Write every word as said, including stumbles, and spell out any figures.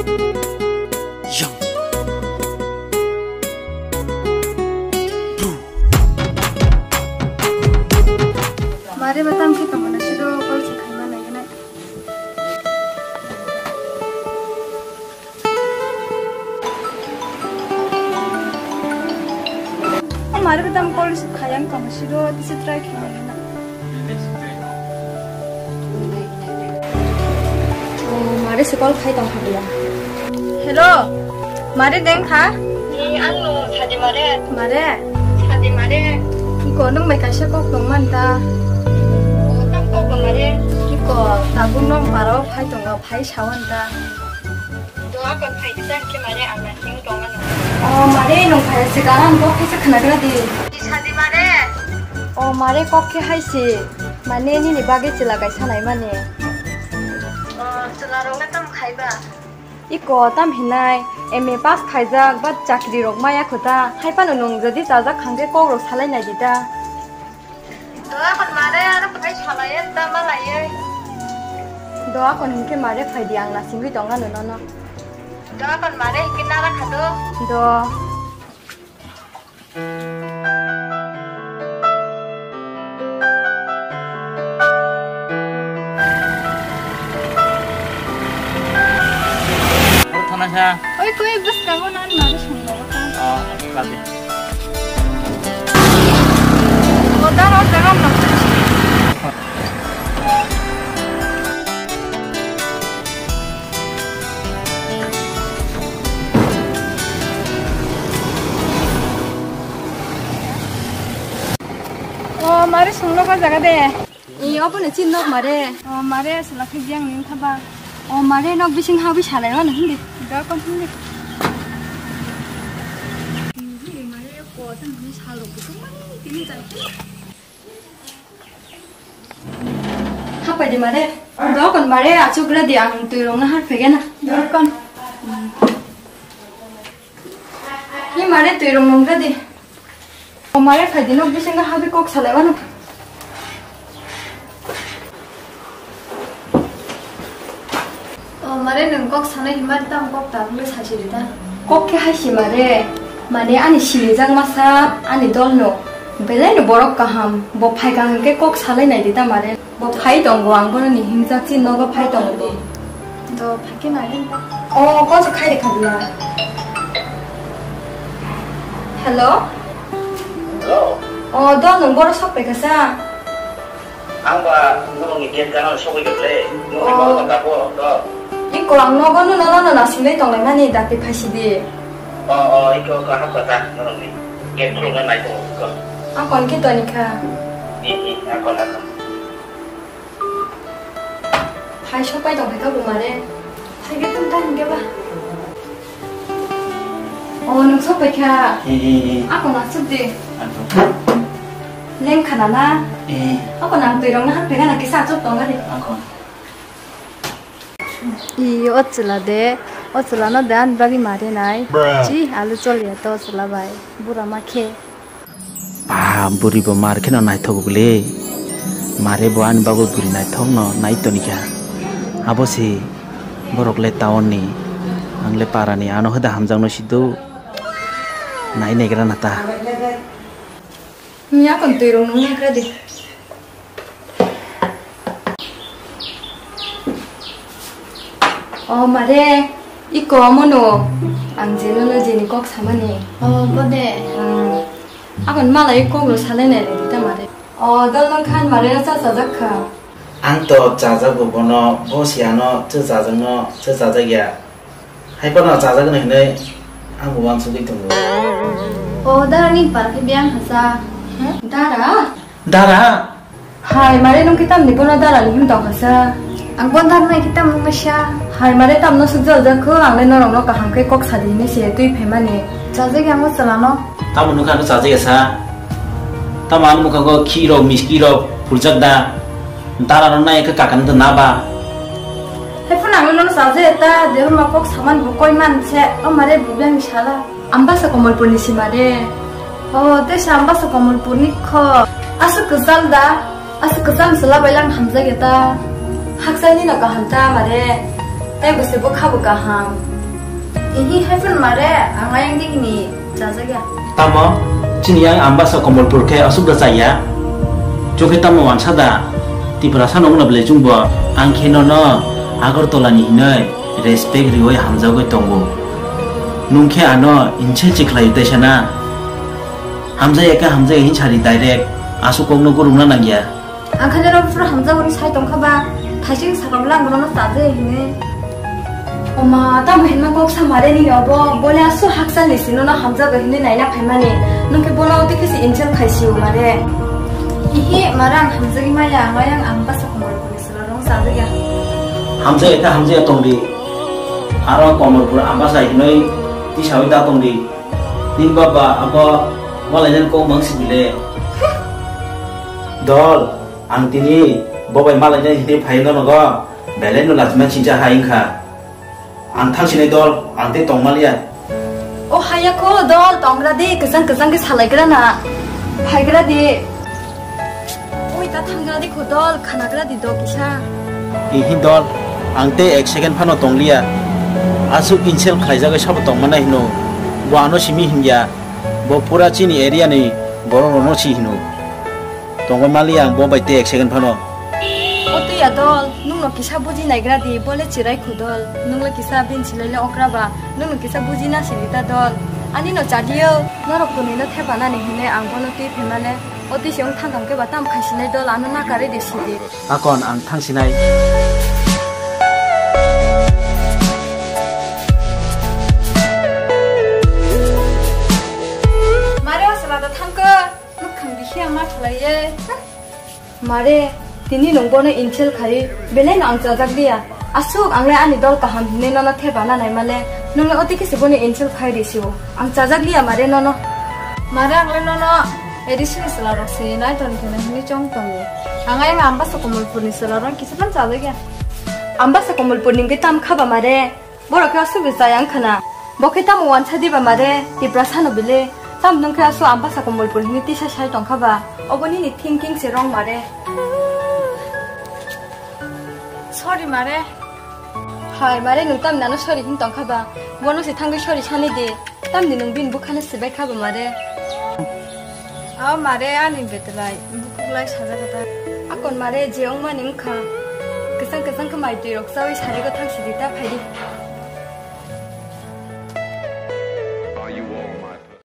Mare batam khe tongmani siro call se khaima naiganai. O mare batam call se khayang tongmani siro tisi try khaima naiganai. O mare se call khai tong khadia. Hello. Mare deng kha? Ni ang no sadi mare. Mare? Sadi mare. Iko nung bai kaisa kok tong man ta. O tam kok ba mare. Iko tabuk nong paro phai tongo, phai sawan ta. Do akon phai ta ke mare ang na sing tong ano. O mare nung phai se garan kok khe se khna gra di. Sadi mare. O mare kok khe hai se. Mane nini bagwi chwla kaisa nai mani. O chwla rok na tam khai ba. Iko tam hinai M A pass khaijak ba chakri rok maya kho ta, hai phano nwng jodi chajak khang khe kok rok salai nai di ta. Doa kon mare aro phai salai ta malai. Doa kon hinkhe mare phai di, ang nasingwi tong ano nono. Doa kon mare hinkhe nara kha do. Do. Oro thana sa. Oi, koi bwskango nani mari songno ta. Oh, kati. Odar o jaga no. O mare songno ba jaga de. E obo ni chin nok mare. O mare sala khe jang ning thaba. O mare nok bising ha bi salai mano hindi. Da kon hindi. Hindi mare ko tan ni salo ko mani tini jai. Hapai di mare. Dokon mare achuk ra di, ang twi rong na har phege na. Dokon. Ni mare twi rong nung ra di. O mare phai di, nok bisingo habi kok salai mano. O mare, nwng kok sanai hinmani tamo kok tabukle sasi rida? Kok khe hai si mare, mane ani sinijak masa ani dolno belai no borok kaham, bo phaikha hinkhe kok salai nai rida mare. Bo phai tongo, ang bono ni hingjak chini nogo phai tongo bo. Do phaikhe nai rida. O kok khai rikha bla. Hello? Hello? O dol, nwng boro sok paikha sa? Ang ba norokni gate gana sogwi kha ble. Norokni baba ba kabo to. Iko ang nogo nuno nono nasinglai tonglaimani dakti phaisidi. O, o, iko kaham kota norokni. Gate khulukna nai tongo iko. Akon khe toni kha. I, i, akon, akon. Hai sopai tong kha bo mare. Hai khe tong ta hinkhe ba. O, nwng sok pai kha? Ee, ee, ee. Ako na suk de. Ako. Leng khana na? Ee. Ako nang twi rok na hapre gana kisa achuk tong ari. Ako. I, o chwla de, o chwla no de ani bagwi mare nai. Bruh. Chi, alu chol ya to o chwla bai. Bura ma khe. Ah, bwrwi bo mar kheno naithok le. Mare bo ani bagwi bwrwi naithok no nai toni kha. Abo se borok le town ni, ang le para ni, ano hoda hamjak no sido. Nai naigra na ta. Nya kon twi rong nung naigra de. O mare, iko omono ang jeno no jeni kok samani. O, bode. Hmm. Akon malai kok ro salai nai redi ta mare. O, dol dol khan mare cha chajak kha. Ang to chajak bo bono, bo si ano cha chajak no, cha chajak ya. Hai phano chajak no hinoi ang bo wansugwi tongo. O, dara ni par khe biyang hasa. Hmm? Dara? Dara? Hai, mare nwng khe tamni bono dara ni him tong kha sa? Ang bon dara nai khe tam wngma sa. Hai, mare tamno suk jal jak kho, ang le norok no kaham khe kok sa di hinui se twi phaimani. Chajak ya ang o chwla no. Tamo nukha no chajak ya sa? Tamo ani mukha go khi rok, miski rok phurjak da? Dara no nai khe kaka no na ba? Hai phano ang nono chajak ya ta, de ma kok saman bo koi man se, o mare bo biyang sala. Ang basa Kamalpur ni sima de. O, tesa ang basa Kamalpur ni kho. Aswk kwchal da? Aswk kwchal se labai lang hamjak ya ta. Hakchal ni no kaham ta mare. Tai bo se bo kha bo kaham. Ihi hai phun mare, ang ayang digi ni chajak ya. Tamo, chini yang Ambasa Komolpur khe aswk da chaya. Chwng khe tamo wansa da, Tiprasa no wngna belai chwngbo, ang khe nono Agartala ni hinwi respect riwi hamjagwi tongo. Nwng khe ano insult se khlai tei sana. Hamjaya khe hamjaya hin sari direct, aswk kokno gurungna nangya. Ang khe norok phuru hamjakgo hwnwi sai tongkha ba, thaising sakam lang bono chajaya hwnwi. Oma, tamo hinma kok sa mare nini obo, bole aswk hakchal ni sino no hamjakgo hwnwi naina phaimani, nwng khe bono tei khe se insult khai sio mare. Ihi, mare ang hamjagwi maya, ang ayang ang basa Komolpur ni salo rong chajaya. Hamjaya khe hamjaya tongdi, aro Komolpur Ambasa hinwi tisawi da tongdi. Nini baba abo malainani kok mang sibile. Dol, ang tini bobai malainani hini phai nonogo, belai no lachima chincha hai wngkha. Ang thangsinai dol, ang tei tongmaliya. O haya kho dol, tongra di, kwchang kwchang khe salaigra na. Phaigra di. Oi, ta thanggra di kho dol, khanagra di do kisa. Ihi dol, ang tei ek second phano tongliya. Aswk insult khlaijagwi sabo tongmana hino. Bo ano simi hinya. Bo pura chini area ni borok rokno si hino. Tongwi maliya ang bo bai tei ek second phano. O twi ya dol, nwng no kisa buji naigra di, bole chirai khu dol. Nwng le kisa bini silai le okra ba, nwng no kisa buji na sili ta dol. Ani no chaliyo, norok kwnwi no thepa nani hine ang bono twi phemale. O twi se wng thang thang khe ba tam khai sinai dol, ano na kare de sidi. Akon ang thang sinai. Mare o sala da thang khe, nuk thang di khia ma khlai ye. Mare, tini nwng bono insult khai, belai no ang chajak liya. Aswk ang le ani dol kaham hinwi nono thepana naimale, nwng le oti khe se bono insult khai risiwo. Ang chajak liya mare nono. Mare ang le nono A D C ni chwla rok se nai ton khe hinwi chong tongo. Ang ayang Ambasa Komolpur ni chwla rok kisa phano chajak ya. Ambasa Komolpur ni hwnkhe tam kha ba mare? Borok khe aswk rwchaya wngkha na? Bo khe tamo wansa diba mare, Tiprasa no bile? Tam nwng khe aswk Ambasa Komolpur hinwi tisa sai tongkha ba? Obo nini thinking se wrong mare. Sorry mare. Hai mare, nwng tamni ano sorry hin tongkha ba? Bono se thangwi sorry sani di. Tamni nwng bini bwkhano swbai kha ba mare? O mare, ani betlai, bukhuk lai sajak ta. Akon mare, je wngmani wngkha. Kwchang kwchang khe mai twi rok chawi sari go thang sidi ta phaidi.